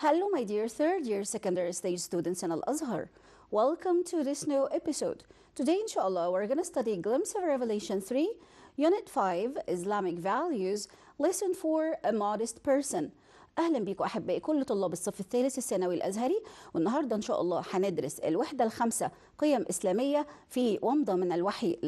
Hello, my dear third year secondary stage students in Al Azhar. Welcome to this new episode. Today, إن شاء الله, we're going to study Glimpse of Revelation 3, Unit 5, Islamic Values, Lesson 4, A Modest Person. اهلا بيكم احبائي كل طلاب الصف الثالث الثانوي الازهري، والنهارده ان شاء الله هندرس الوحده الخامسه، قيم اسلاميه في ومضه من الوحي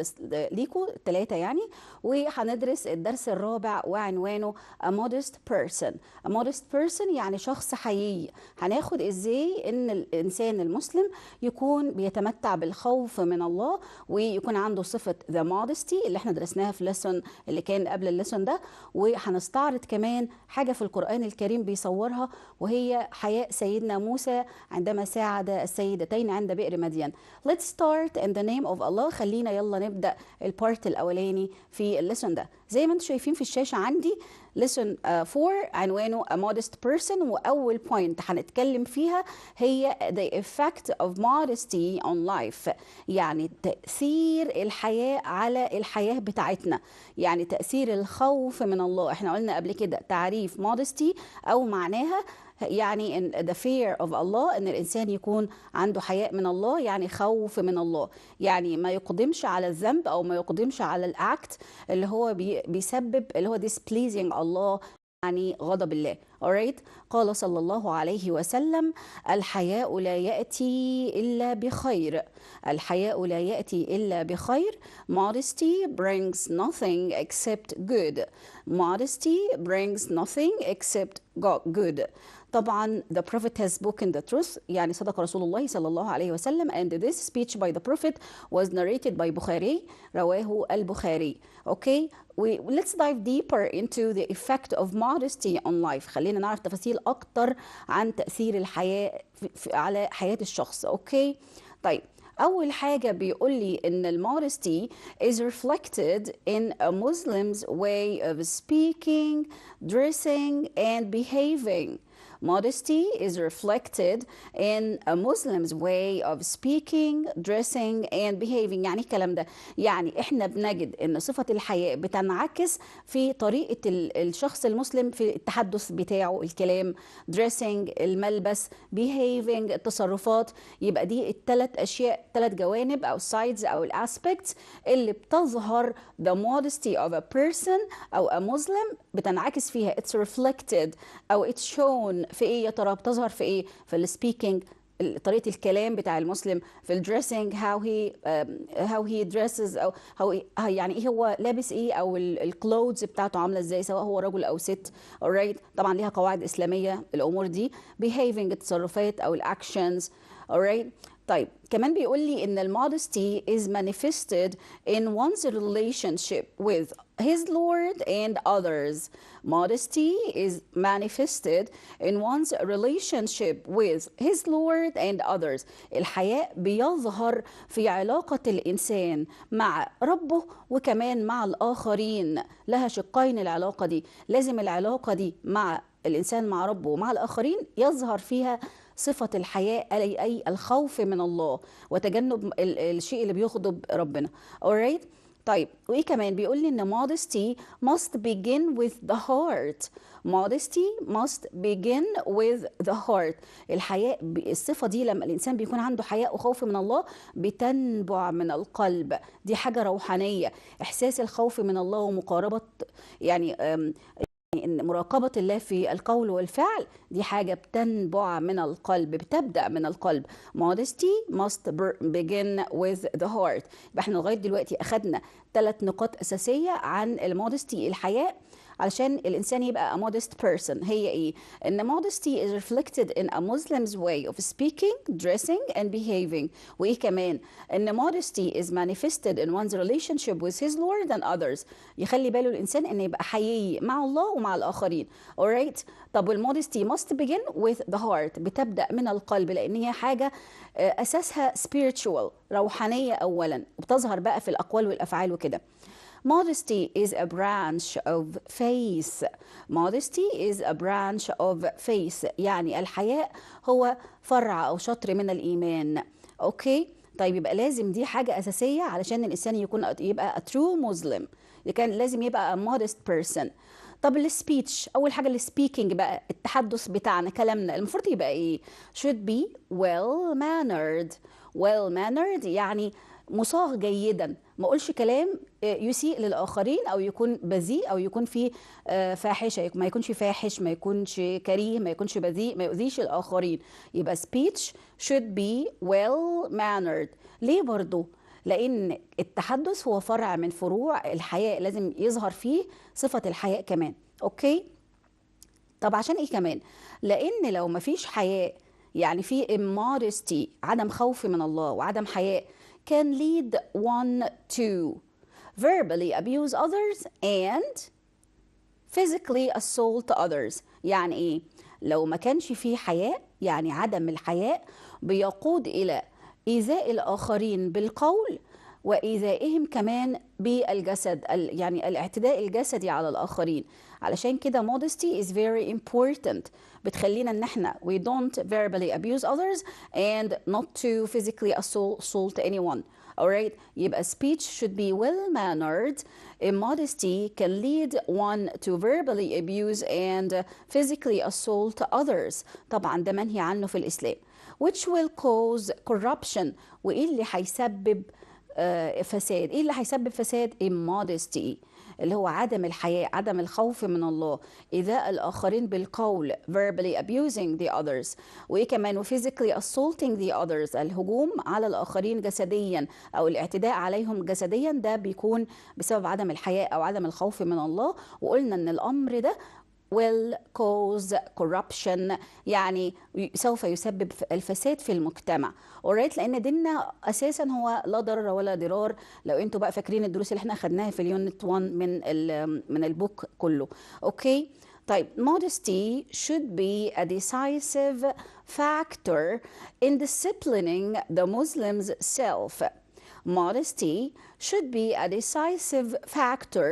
ليكو الثلاثه يعني، وهندرس الدرس الرابع وعنوانه A Modest Person. A Modest Person يعني شخص حيي. هناخد ازاي ان الانسان المسلم يكون بيتمتع بالخوف من الله ويكون عنده صفه the modesty اللي احنا درسناها في lesson اللي كان قبل ال lesson ده، وهنستعرض كمان حاجه في القران الكريم بيصورها، وهي حياء سيدنا موسى عندما ساعد السيدتين عند بئر مدين. Let's start in the name of Allah. خلينا يلا نبدأ ال part الأولاني في ال lesson ده. زي ما انتم شايفين في الشاشة عندي lesson 4 عنوانه A Modest Person، وأول point هنتكلم فيها هي the effect of modesty on life، يعني تأثير الحياء على الحياة بتاعتنا، يعني تأثير الخوف من الله. احنا قلنا قبل كده تعريف modesty أو معناها يعني ان the fear of Allah، ان الانسان يكون عنده حياء من الله، يعني خوف من الله، يعني ما يقدمش على الذنب او ما يقدمش على ال act اللي هو بيسبب اللي هو displeasing الله، يعني غضب الله. Alright؟ قال صلى الله عليه وسلم: الحياء لا يأتي إلا بخير، الحياء لا يأتي إلا بخير. Modesty brings nothing except good. Modesty brings nothing except good. طبعا the Prophet has spoken the truth، يعني صدق رسول الله صلى الله عليه وسلم، and this speech by the Prophet was narrated by Bukhari، رواه البخاري. Okay, let's dive deeper into the effect of modesty on life. خلينا نعرف تفاصيل أكتر عن تأثير الحياء على حياة الشخص. Okay، طيب، أول حاجة بيقول لي إن ال modesty is reflected in a Muslim's way of speaking, dressing and behaving. Modesty is reflected in a Muslim's way of speaking, dressing and behaving. يعني إيه الكلام ده؟ يعني احنا بنجد ان صفة الحياء بتنعكس في طريقة الشخص المسلم في التحدث بتاعه، الكلام، dressing الملبس، behaving التصرفات. يبقى دي الثلاث اشياء، ثلاث جوانب او sides او ال aspects اللي بتظهر the modesty of a person او a Muslim، بتنعكس فيها، it's reflected او it's shown في ايه يا ترى؟ بتظهر في ايه؟ في ال speaking، طريقه الكلام بتاع المسلم، في ال dressing، how he dresses او how he، يعني ايه هو لابس ايه او ال clothes بتاعته عامله ازاي، سواء هو رجل او ست، alright؟ طبعا ليها قواعد اسلاميه الامور دي. Behaving التصرفات او ال actions، alright؟ طيب، كمان بيقول لي ان ال modesty is manifested in one's relationship with his Lord and others. Modesty is manifested in one's relationship with his Lord and others. الحياء بيظهر في علاقة الإنسان مع ربه وكمان مع الآخرين. لها شقين العلاقة دي، لازم العلاقة دي مع الإنسان مع ربه ومع الآخرين يظهر فيها صفة الحياء، أي الخوف من الله وتجنب الشيء اللي بيغضب ربنا. Alright؟ طيب، وايه كمان؟ بيقول لي ان modesty must begin with the heart. Modesty must begin with the heart. الحياء، الصفة دي لما الإنسان بيكون عنده حياء وخوف من الله بتنبع من القلب، دي حاجة روحانية. إحساس الخوف من الله ومقاربة يعني إن مراقبة الله في القول والفعل، دي حاجة بتنبع من القلب، بتبدأ من القلب. Modesty must begin with the heart. يبقى احنا لغاية دلوقتي أخدنا ثلاث نقاط أساسية عن ال modesty، الحياء، علشان الإنسان يبقى a modest person. هي إيه؟ إن modesty is reflected in a Muslim's way of speaking, dressing and behaving. وإيه كمان؟ إن modesty is manifested in one's relationship with his Lord and others. يخلي باله الإنسان إن يبقى حيي مع الله ومع الآخرين. Alright؟ طب وال modesty must begin with the heart، بتبدأ من القلب، لأن هي حاجة أساسها spiritual، روحانية أولا، وبتظهر بقى في الأقوال والأفعال وكده. Modesty is a branch of faith. Modesty is a branch of faith. يعني الحياء هو فرع أو شطر من الإيمان. Okay؟ طيب، يبقى لازم دي حاجة أساسية علشان الإنسان يكون يبقى a true Muslim. كان لازم يبقى a modest person. طب ال speech، اول حاجه ال speaking بقى، التحدث بتاعنا، كلامنا المفروض يبقى ايه؟ should be well mannered. well mannered يعني مصاغ جيدا، ما اقولش كلام يسيء للاخرين او يكون بذيء او يكون فيه فاحشه، ما يكونش فاحش، ما يكونش كريه، ما يكونش بذيء، ما يؤذيش الاخرين. يبقى speech should be well mannered. ليه برضو؟ لان التحدث هو فرع من فروع الحياء، لازم يظهر فيه صفة الحياء كمان. okay، طب عشان ايه كمان؟ لان لو مفيش حياء، يعني في immodesty، عدم خوف من الله وعدم حياء، can lead one to verbally abuse others and physically assault others. يعني ايه؟ لو ما كانش فيه حياء، يعني عدم الحياء بيقود الى ايذاء الاخرين بالقول وايذائهم كمان بالجسد، يعني الاعتداء الجسدي على الاخرين. علشان كده modesty is very important، بتخلينا ان احنا we don't verbally abuse others and not to physically assault anyone. Alright، يبقى speech should be well mannered. Immodesty can lead one to verbally abuse and physically assault others. طبعا ده منهي عنه في الإسلام. which will cause corruption. وإيه اللي هيسبب فساد؟ إيه اللي هيسبب فساد؟ immodesty، اللي هو عدم الحياء، عدم الخوف من الله، إيذاء الآخرين بالقول، verbally abusing the others، وإيه كمان؟ و physically assaulting the others، الهجوم على الآخرين جسديا أو الاعتداء عليهم جسديا. ده بيكون بسبب عدم الحياء أو عدم الخوف من الله. وقلنا إن الأمر ده will cause corruption، يعني سوف يسبب الفساد في المجتمع. alright، لان ديننا اساسا هو لا ضرر ولا ضرار، لو انتوا بقى فاكرين الدروس اللي احنا اخدناها في ال unit 1 من ال book كله. okay، طيب، modesty should be a decisive factor in disciplining the Muslim's self. Modesty should be a decisive factor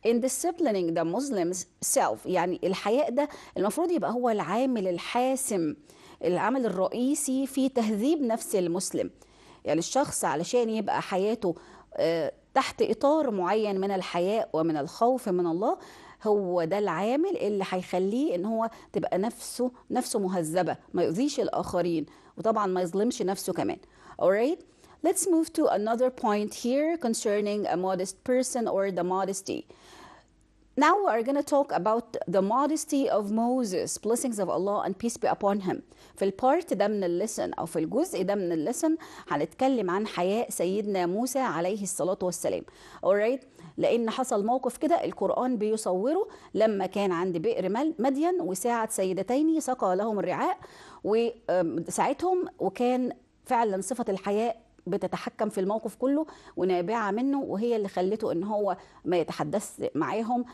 in disciplining the Muslim's self. يعني الحياء ده المفروض يبقى هو العامل الحاسم، العامل الرئيسي في تهذيب نفس المسلم. يعني الشخص علشان يبقى حياته تحت إطار معين من الحياء ومن الخوف من الله، هو ده العامل اللي هيخليه ان هو تبقى نفسه مهذبة، ما يؤذيش الآخرين، وطبعا ما يظلمش نفسه كمان. Alright؟ Let's move to another point here concerning a modest person or the modesty. Now we are going to talk about the modesty of Moses, blessings of Allah and peace be upon him. في ال part ده من ال lesson أو في الجزء ده من ال lesson هنتكلم عن حياء سيدنا موسى عليه الصلاة والسلام. Alright؟ لأن حصل موقف كده القرآن بيصوره لما كان عند بئر مدين وساعد سيدتين سقى لهم الرعاء وساعدهم، وكان فعلا صفة الحياء بتتحكم في الموقف كله ونابعة منه، وهي اللي خلته ان هو ما يتحدث معاهم،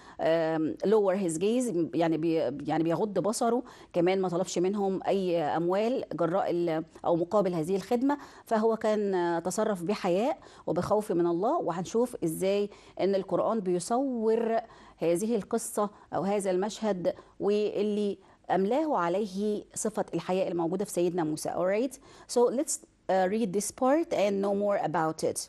lower his gaze، يعني بيغض بصره، كمان ما طلبش منهم اي اموال جراء او مقابل هذه الخدمة. فهو كان تصرف بحياء وبخوف من الله، وهنشوف ازاي ان القرآن بيصور هذه القصة او هذا المشهد واللي أملاه عليه صفة الحياء الموجودة في سيدنا موسى. Alright? So let's read this part and know more about it.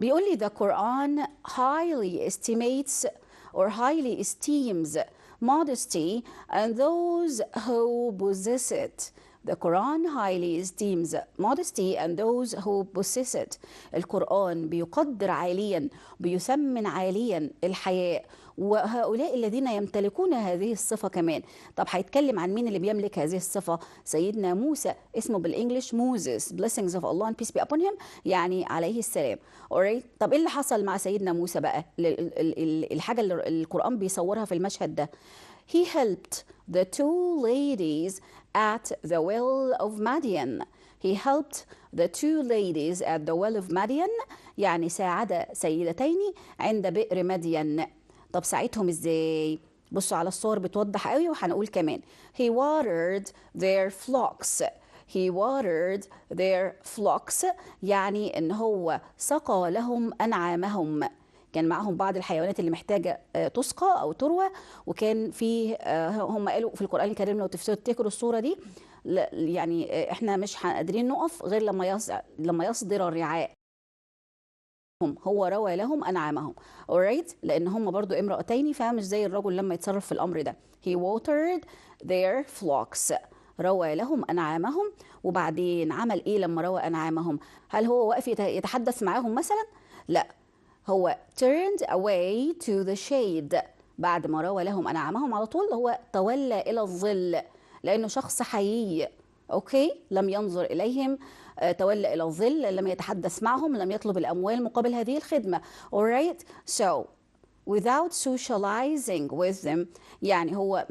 بيقول لي the Quran highly estimates or highly esteems modesty and those who possess it. The Quran highly esteems modesty and those who possess it. القرآن بيقدر عاليا، بيثمن عاليا الحياء وهؤلاء الذين يمتلكون هذه الصفة كمان. طب هيتكلم عن مين اللي بيملك هذه الصفة؟ سيدنا موسى، اسمه بال English Moses، blessings of Allah and peace be upon him، يعني عليه السلام. Alright؟ طب ايه اللي حصل مع سيدنا موسى بقى؟ الحاجة اللي القرآن بيصورها في المشهد ده. He helped the two ladies at the well of Madian. He helped the two ladies at the well of Madian، يعني ساعد سيدتين عند بئر مدين. طب ساعدهم ازاي؟ بصوا على الصور بتوضح قوي، وهنقول كمان. He watered their flocks. He watered their flocks، يعني ان هو سقى لهم انعامهم. كان معاهم بعض الحيوانات اللي محتاجة تسقى أو تروى، وكان فيه هم قالوا في القرآن الكريم، لو تفتكروا الصورة دي، يعني احنا مش قادرين نقف غير لما يصدر الرعاء. هو روى لهم أنعامهم. Alright، لأن هم برضو امرأتين، فمش زي الرجل لما يتصرف في الأمر ده. He watered their flocks، روى لهم أنعامهم. وبعدين عمل إيه لما روى أنعامهم؟ هل هو واقف يتحدث معاهم مثلا؟ لا، هو turned away to the shade. بعد ما روى لهم أنعامهم على طول هو تولى إلى الظل، لأنه شخص حيي. okay، لم ينظر إليهم، تولى إلى الظل، لم يتحدث معهم، لم يطلب الأموال مقابل هذه الخدمة. Alright، so without socializing with them، يعني هو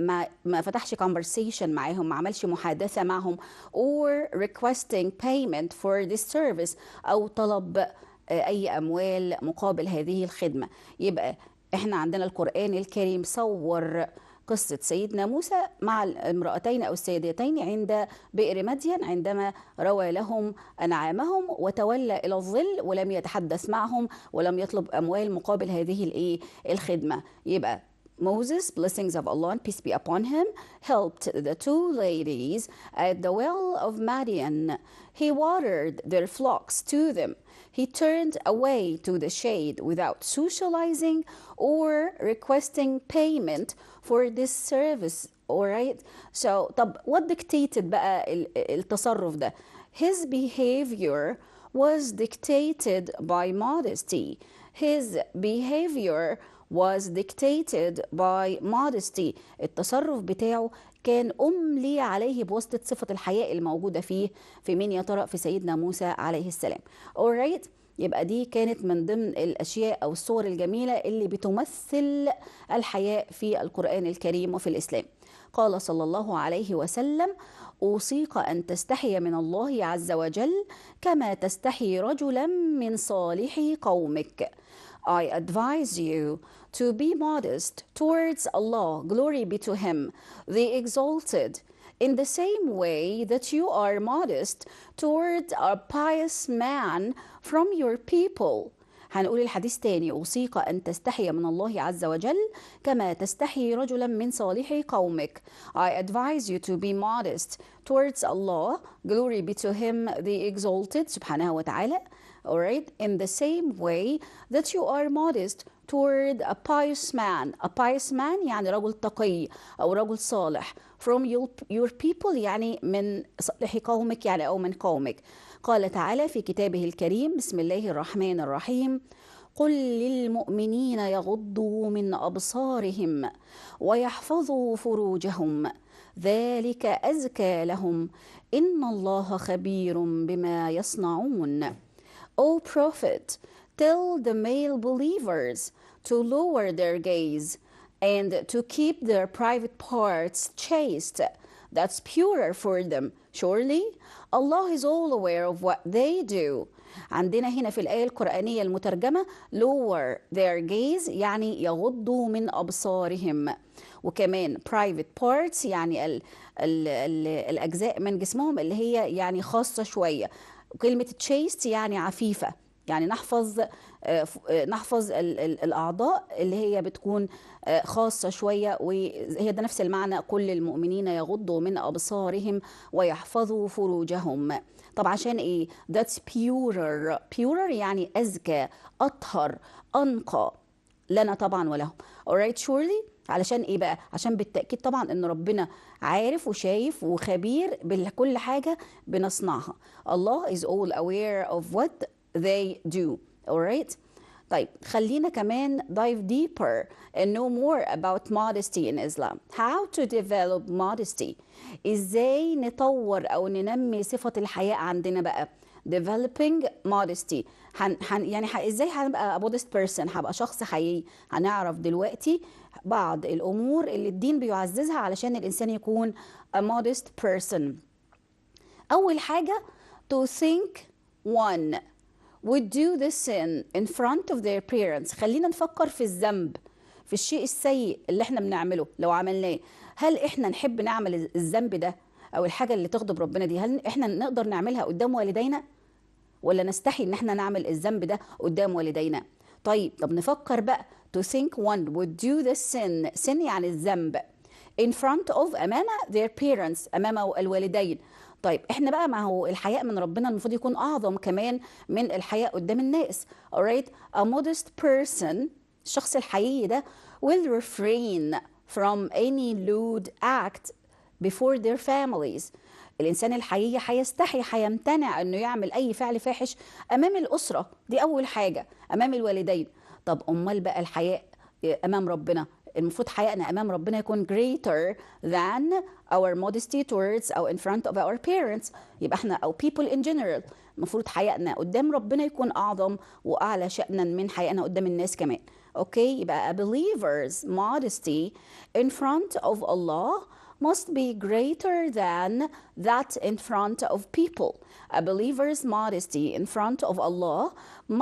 ما فتحش conversation معاهم، ما عملش محادثة معهم، or requesting payment for this service، أو طلب أي أموال مقابل هذه الخدمة. يبقى احنا عندنا القرآن الكريم صور قصة سيدنا موسى مع الامرأتين أو السيدتين عند بئر مدين عندما روى لهم أنعامهم وتولى إلى الظل ولم يتحدث معهم ولم يطلب أموال مقابل هذه الإيه؟ الخدمة. يبقى Moses, blessings of Allah and peace be upon him, helped the two ladies at the well of Madian. He watered their flocks to them. He turned away to the shade without socializing or requesting payment for this service. Alright? So, طب what dictated بقى التصرف ده؟ His behavior was dictated by modesty. His behavior was dictated by modesty. التصرف بتاعه كان أملي عليه بواسطة صفة الحياء الموجودة فيه. في مين يا ترى؟ في سيدنا موسى عليه السلام. Alright؟ يبقى دي كانت من ضمن الأشياء أو الصور الجميلة اللي بتمثل الحياء في القرآن الكريم وفي الإسلام. قال صلى الله عليه وسلم: أوصيك أن تستحي من الله عز وجل كما تستحي رجلا من صالح قومك. I advise you to be modest towards Allah, glory be to Him, the Exalted, in the same way that you are modest toward a pious man from your people. هنقول الحديث تاني: أوصيك أن تستحي من الله عز وجل كما تستحي رجلا من صالح قومك. I advise you to be modest towards Allah, glory be to Him, the Exalted, سبحانه وتعالى, alright, in the same way that you are modest toward a pious man. A pious man يعني رجل تقي أو رجل صالح، from your people يعني من صالح قومك، يعني أو من قومك. قال تعالى في كتابه الكريم: بسم الله الرحمن الرحيم، قل للمؤمنين يغضوا من أبصارهم ويحفظوا فروجهم ذلك أزكى لهم إن الله خبير بما يصنعون. O Prophet, tell the male believers to lower their gaze and to keep their private parts chaste. That's purer for them. Surely Allah is all aware of what they do. عندنا هنا في الآية القرآنية المترجمة lower their gaze يعني يغضوا من أبصارهم، وكمان private parts يعني ال ال ال الأجزاء من جسمهم اللي هي يعني خاصة شوية، وكلمة chaste يعني عفيفة، يعني نحفظ ال ال الأعضاء اللي هي بتكون خاصة شوية، وهي ده نفس المعنى: قل للمؤمنين يغضوا من أبصارهم ويحفظوا فروجهم. طب عشان إيه؟ That's purer. Purer يعني أزكى، أطهر، أنقى لنا طبعا ولهم. Alright، surely علشان ايه بقى؟ عشان بالتأكيد طبعا ان ربنا عارف وشايف وخبير بكل حاجة بنصنعها. Allah is all aware of what they do. Alright؟ طيب، خلينا كمان dive deeper and know more about modesty in Islam. How to develop modesty؟ ازاي نطور او ننمي صفة الحياء عندنا بقى؟ Developing modesty، هن هن يعني ازاي هنبقى a modest person، هبقى شخص حيي؟ هنعرف دلوقتي بعض الامور اللي الدين بيعززها علشان الانسان يكون a modest person. اول حاجه، to think one would do this sin in front of their parents. خلينا نفكر في الذنب، في الشيء السيء اللي احنا بنعمله لو عملناه. هل احنا نحب نعمل الذنب ده او الحاجه اللي تغضب ربنا دي؟ هل احنا نقدر نعملها قدام والدينا ولا نستحي ان احنا نعمل الذنب ده قدام والدينا؟ طيب، طب نفكر بقى، to think one would do this sin، sin يعني الذنب، in front of أمام their parents، أمام الوالدين. طيب احنا بقى ما هو الحياء من ربنا المفروض يكون اعظم كمان من الحياء قدام الناس. Alright, a modest person، الشخص الحقيقي ده، will refrain from any lewd act before their families. الإنسان الحقيقي هيستحي، هيمتنع أنه يعمل أي فعل فاحش أمام الأسرة، دي أول حاجة، أمام الوالدين. طب أمال بقى الحياء أمام ربنا؟ المفروض حيائنا أمام ربنا يكون greater than our modesty towards أو in front of our parents. يبقى احنا أو people in general المفروض حيائنا قدام ربنا يكون أعظم وأعلى شأنا من حيائنا قدام الناس كمان. okay، يبقى a believer's modesty in front of Allah must be greater than that in front of people. A believer's modesty in front of Allah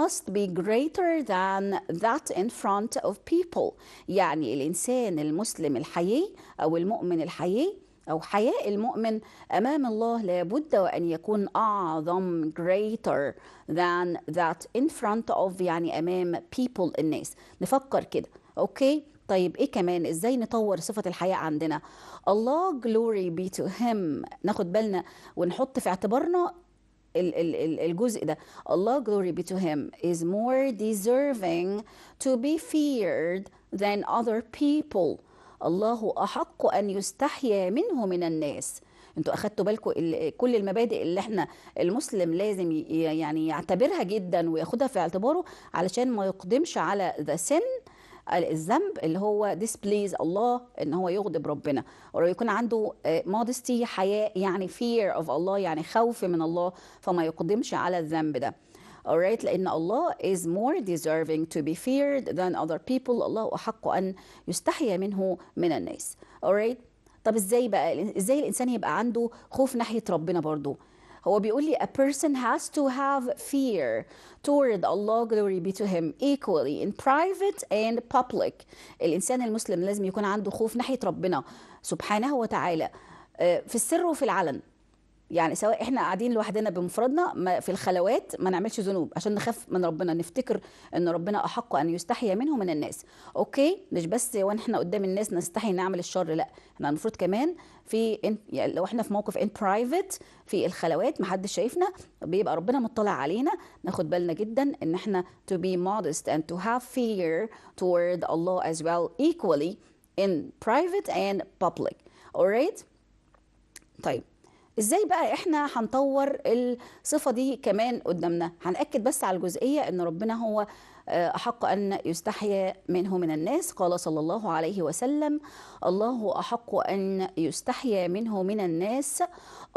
must be greater than that in front of people. يعني الإنسان المسلم الحيي أو المؤمن الحيي أو حياء المؤمن أمام الله لابد وأن يكون أعظم، greater than that in front of يعني أمام people، الناس. نفكر كده. okay، طيب إيه كمان؟ إزاي نطور صفة الحياء عندنا؟ Allah glory be to him، ناخد بالنا ونحط في اعتبارنا الجزء ده. Allah glory be to him is more deserving to be feared than other people. الله أحق أن يستحيا منه من الناس. انتوا أخدتوا بالكم كل المبادئ اللي احنا المسلم لازم يعني يعتبرها جدا وياخدها في اعتباره علشان ما يقدمش على the sin، الذنب اللي هو displease الله، ان هو يغضب ربنا، ويكون عنده modesty، حياء، يعني fear of الله، يعني خوف من الله، فما يقدمش على الذنب ده. Alright، لأن الله is more deserving to be feared than other people. الله أحق أن يستحيا منه من الناس. Alright، طب ازاي بقى، ازاي الإنسان يبقى عنده خوف ناحية ربنا برضو؟ هو بيقول لي a person has to have fear toward Allah glory be to him equally in private and public. الإنسان المسلم لازم يكون عنده خوف ناحية ربنا سبحانه وتعالى في السر وفي العلن. يعني سواء احنا قاعدين لوحدنا بمفردنا في الخلوات ما نعملش ذنوب عشان نخاف من ربنا، نفتكر ان ربنا احق ان يستحيا منه من الناس. okay، مش بس واحنا قدام الناس نستحي نعمل الشر، لا، احنا المفروض كمان في يعني لو احنا في موقف in private في الخلوات ما حدش شايفنا، بيبقى ربنا مطلع علينا. ناخد بالنا جدا ان احنا to be modest and to have fear toward Allah as well equally in private and public. Alright، طيب ازاي بقى احنا هنطور الصفة دي كمان قدامنا؟ هنأكد بس على الجزئية ان ربنا هو احق ان يستحيا منه من الناس. قال صلى الله عليه وسلم: الله احق ان يستحيا منه من الناس.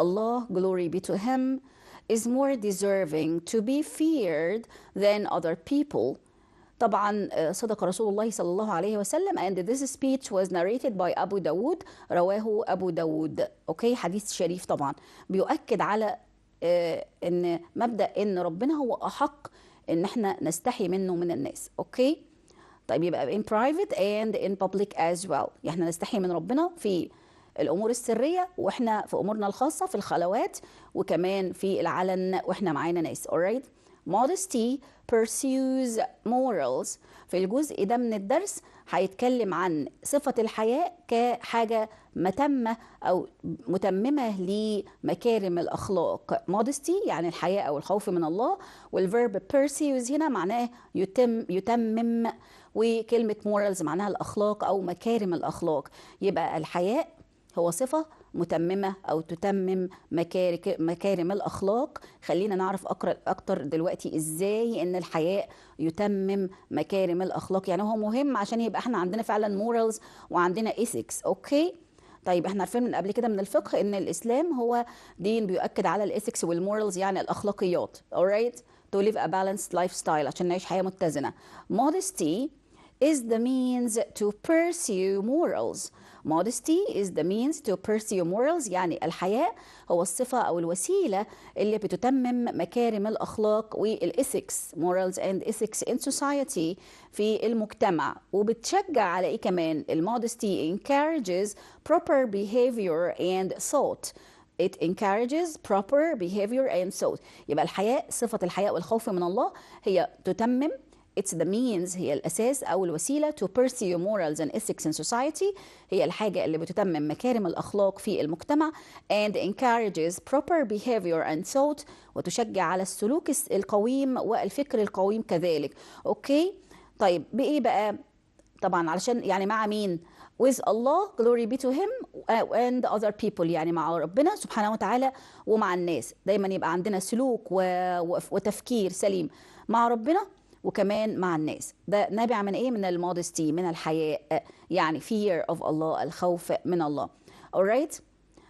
Allah glory be to him is more deserving to be feared than other people. طبعا صدق رسول الله صلى الله عليه وسلم، and this speech was narrated by أبو داود، رواه أبو داود. okay، حديث شريف طبعا بيؤكد على ان مبدأ ان ربنا هو أحق ان احنا نستحي منه من الناس. okay، طيب يبقى in private and in public as well، يعني احنا نستحي من ربنا في الامور السريه واحنا في امورنا الخاصه في الخلوات، وكمان في العلن واحنا معانا ناس. Alright، modesty pursues morals. في الجزء ده من الدرس هيتكلم عن صفة الحياء كحاجة متمة أو متممة لمكارم الأخلاق. Modesty يعني الحياء أو الخوف من الله، وال verb pursues هنا معناه يتم، يتمم، وكلمة morals معناها الأخلاق أو مكارم الأخلاق. يبقى الحياء هو صفة متممة أو تتمم مكارم الأخلاق. خلينا نعرف أكتر دلوقتي إزاي إن الحياء يتمم مكارم الأخلاق، يعني هو مهم عشان يبقى إحنا عندنا فعلا morals وعندنا ethics. okay، طيب احنا عارفين من قبل كده من الفقه ان الاسلام هو دين بيؤكد على ال ethics وال morals، يعني الاخلاقيات. Alright، to live a balanced lifestyle، عشان نعيش حياة متزنة. Modesty is the means to pursue morals. Modesty is the means to pursue morals، يعني الحياء هو الصفة أو الوسيلة اللي بتتمم مكارم الأخلاق وال ethics، morals and ethics in society، في المجتمع. وبتشجع على إيه كمان؟ ال modesty encourages proper behavior and thought. It encourages proper behavior and thought. يبقى الحياء، صفة الحياء والخوف من الله، هي تتمم It's the means، هي الأساس أو الوسيلة، to pursue morals and ethics in society، هي الحاجة اللي بتتمم مكارم الأخلاق في المجتمع، and encourages proper behavior and thought، وتشجع على السلوك القويم والفكر القويم كذلك. okay، طيب بإيه بقى؟ طبعا علشان يعني مع مين؟ with Allah، glory be to him، and other people، يعني مع ربنا سبحانه وتعالى ومع الناس. دايما يبقى عندنا سلوك وتفكير سليم مع ربنا وكمان مع الناس. ده نابع من ايه؟ من ال modesty، من الحياء، يعني fear of Allah، الخوف من الله. alright،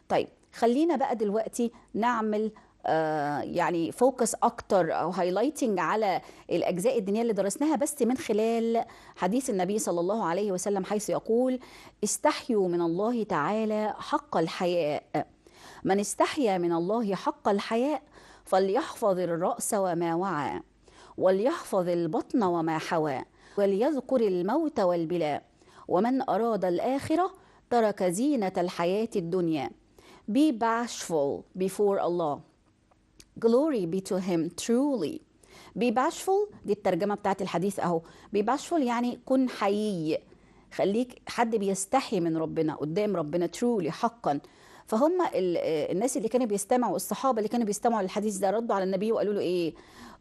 طيب خلينا بقى دلوقتي نعمل يعني focus اكتر او highlighting على الاجزاء الدينية اللي درسناها، بس من خلال حديث النبي صلى الله عليه وسلم، حيث يقول: استحيوا من الله تعالى حق الحياء، من استحيا من الله حق الحياء فليحفظ الراس وما وعى، وليحفظ البطن وما حوى، وليذكر الموت والبلاء، ومن أراد الآخرة ترك زينة الحياة الدنيا. Be bashful before Allah. Glory be to him truly. Be bashful، دي الترجمة بتاعت الحديث أهو. Be bashful يعني كن حيي، خليك حد بيستحي من ربنا، قدام ربنا، truly حقا. فهم الناس اللي كانوا بيستمعوا، الصحابة اللي كانوا بيستمعوا للحديث ده، ردوا على النبي وقالوا له إيه؟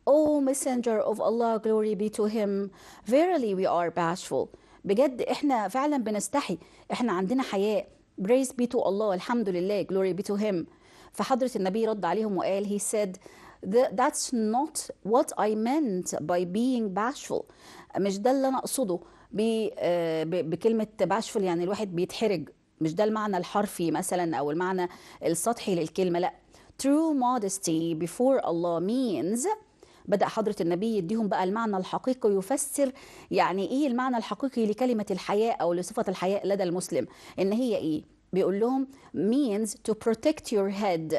Oh messenger of Allah، glory be to him، verily we are bashful. بجد احنا فعلا بنستحي، احنا عندنا حياء. praise be to Allah، الحمد لله، glory be to him. فحضرة النبي رد عليهم وقال، he said، that's not what I meant by being bashful. مش ده اللي انا اقصده بكلمة bashful، يعني الواحد بيتحرج، مش ده المعنى الحرفي مثلا او المعنى السطحي للكلمة، لا. true modesty before Allah means، بدأ حضرة النبي يديهم بقى المعنى الحقيقي ويفسر يعني ايه المعنى الحقيقي لكلمة الحياء او لصفة الحياء لدى المسلم، ان هي ايه؟ بيقول لهم means to protect your head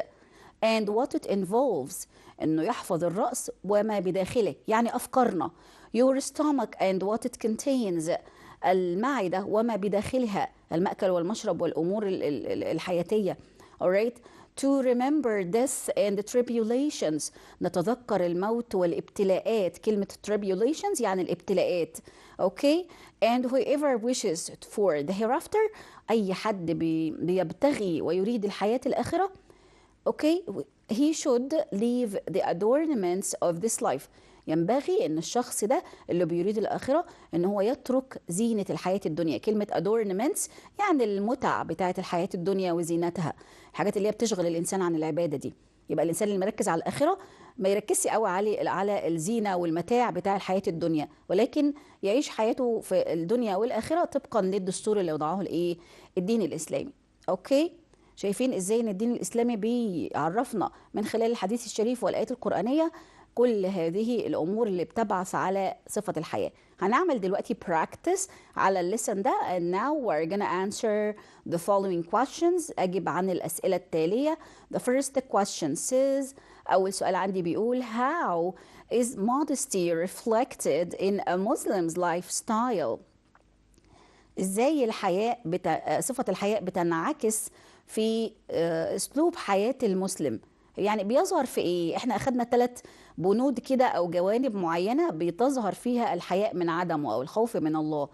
and what it involves، انه يحفظ الرأس وما بداخله، يعني افكارنا، your stomach and what it contains، المعدة وما بداخلها، المأكل والمشرب والأمور الحياتية. alright، to remember death and tribulations، نتذكر الموت والابتلاءات. كلمة tribulations يعني الابتلاءات. okay، and whoever wishes for the hereafter، أي حد بيبتغي ويريد الحياة الآخرة، okay، he should leave the adornments of this life. ينبغي ان الشخص ده اللي بيريد الاخرة ان هو يترك زينة الحياة الدنيا. كلمة adornments يعني المتع بتاعه الحياة الدنيا وزينتها، الحاجات اللي هي بتشغل الانسان عن العبادة دي. يبقى الانسان اللي مركز على الاخرة ما يركزش قوي على الزينة والمتاع بتاع الحياة الدنيا، ولكن يعيش حياته في الدنيا والاخرة طبقا للدستور اللي وضعه الايه؟ الدين الاسلامي. okay، شايفين ازاي ان الدين الاسلامي بيعرفنا من خلال الحديث الشريف والايات القرانية كل هذه الامور اللي بتبعث على صفة الحياء؟ هنعمل دلوقتي practice على ال lesson ده، and now we're gonna answer the following questions، اجب عن الاسئلة التاليه. the first question says، اول سؤال عندي بيقول: how is modesty reflected in a Muslim's lifestyle؟ ازاي صفة الحياء بتنعكس في اسلوب حياة المسلم؟ يعني بيظهر في ايه؟ احنا اخدنا ثلاث بنود كده او جوانب معينة بتظهر فيها الحياء من عدمه او الخوف من الله.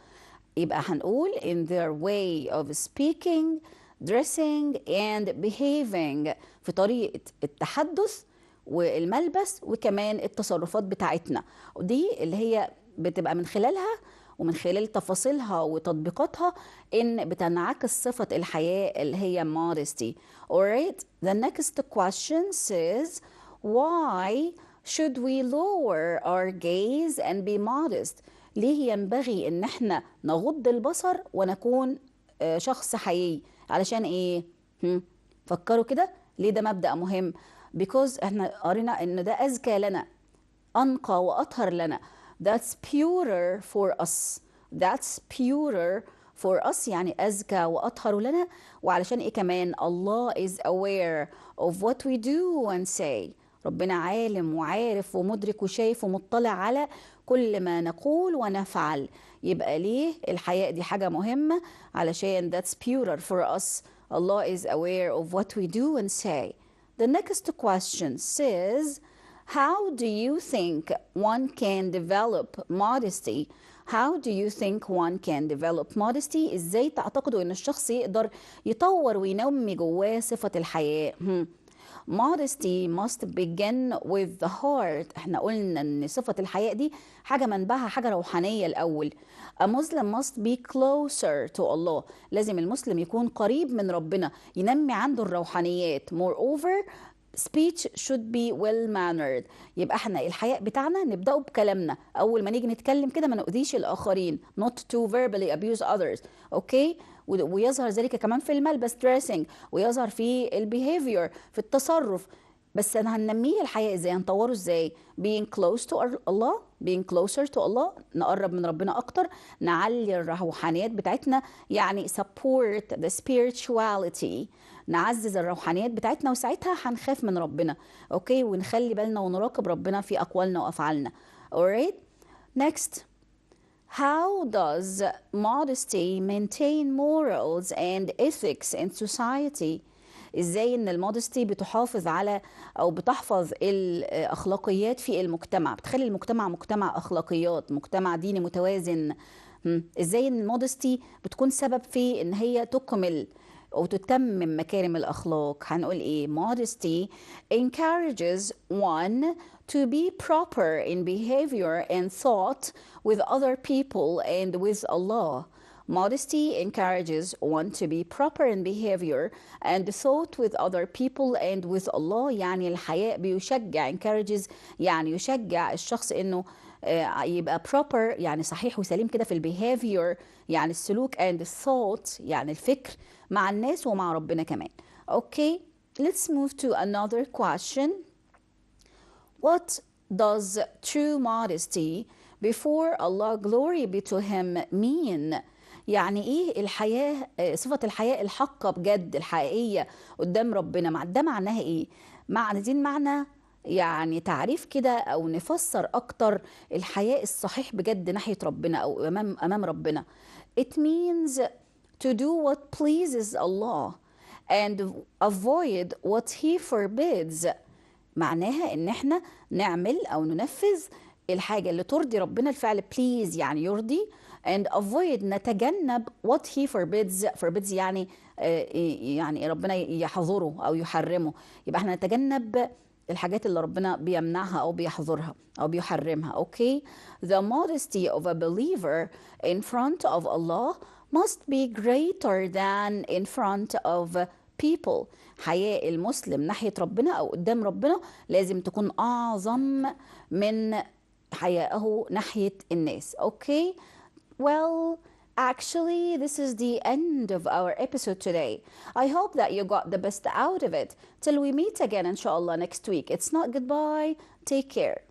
يبقى هنقول in their way of speaking، dressing and behaving، في طريقة التحدث والملبس وكمان التصرفات بتاعتنا، ودي اللي هي بتبقى من خلالها ومن خلال تفاصيلها وتطبيقاتها ان بتنعكس صفة الحياء اللي هي modesty. alright، the next question says، why should we lower our gaze and be modest؟ ليه ينبغي ان احنا نغض البصر ونكون شخص حيي؟ علشان ايه؟ هم؟ فكروا كده، ليه ده مبدأ مهم؟ because احنا قرينا ان ده ازكى لنا، انقى واطهر لنا. that's purer for us، that's purer for us، يعني أزكى وأطهر لنا. وعلشان إيه كمان؟ Allah is aware of what we do and say، ربنا عالم وعارف ومدرك وشايف ومطلع على كل ما نقول ونفعل. يبقى ليه الحياء دي حاجة مهمة؟ علشان that's purer for us، Allah is aware of what we do and say. the next question says، How do you think one can develop modesty? How do you think one can develop modesty? ازاي تعتقدوا ان الشخص يقدر يطور وينمي جواه صفة الحياء؟ هم. Modesty must begin with the heart. احنا قلنا ان صفة الحياء دي حاجة منبعها حاجة روحانية الأول. A Muslim must be closer to Allah. لازم المسلم يكون قريب من ربنا، ينمي عنده الروحانيات. Moreover, speech should be well mannered. يبقى احنا الحياء بتاعنا نبدأه بكلامنا، أول ما نيجي نتكلم كده ما نؤذيش الآخرين، not to verbally abuse others, okay? ويظهر ذلك كمان في الملبس، dressing، ويظهر في ال behavior، في التصرف. بس انا هننميه الحياء ازاي؟ هنطوره ازاي؟ Being close to Allah, being closer to Allah، نقرب من ربنا اكتر، نعلي الروحانيات بتاعتنا، يعني support the spirituality، نعزز الروحانيات بتاعتنا، وساعتها هنخاف من ربنا، okay? ونخلي بالنا ونراقب ربنا في اقوالنا وافعالنا. Alright, next. How does modesty maintain morals and ethics in society? ازاي ان ال modesty بتحافظ على او بتحفظ الاخلاقيات في المجتمع، بتخلي المجتمع مجتمع اخلاقيات، مجتمع ديني متوازن؟ ازاي ان ال modesty بتكون سبب في ان هي تكمل او تتمم مكارم الاخلاق؟ هنقول ايه؟ Modesty encourages one to be proper in behavior and thought with other people and with Allah. Modesty encourages one to be proper in behavior and thought with other people and with Allah. يعني الحياء بيشجع، encourages يعني يشجع الشخص انه يبقى proper، يعني صحيح وسليم كده، في ال behavior يعني السلوك، and thought يعني الفكر، مع الناس ومع ربنا كمان. Okay, let's move to another question. What does true modesty before Allah, glory be to him, mean? يعني ايه الحياء، صفة الحياء الحقة بجد الحقيقية قدام ربنا؟ مع ده معناها ايه؟ عايزين معنى، يعني تعريف كده او نفسر اكتر الحياء الصحيح بجد ناحية ربنا او امام ربنا. It means to do what pleases Allah and avoid what he forbids. معناها ان احنا نعمل او ننفذ الحاجة اللي ترضي ربنا، الفعل please يعني يرضي، and avoid نتجنب، what he forbids، forbids يعني ربنا يحظره او يحرمه. يبقى احنا نتجنب الحاجات اللي ربنا بيمنعها او بيحظرها او بيحرمها، okay? The modesty of a believer in front of Allah must be greater than in front of people. حياء المسلم ناحية ربنا أو قدام ربنا لازم تكون أعظم من حياءه ناحية الناس. Okay, well, actually, this is the end of our episode today. I hope that you got the best out of it. Till we meet again, إن شاء الله, next week. It's not goodbye. Take care.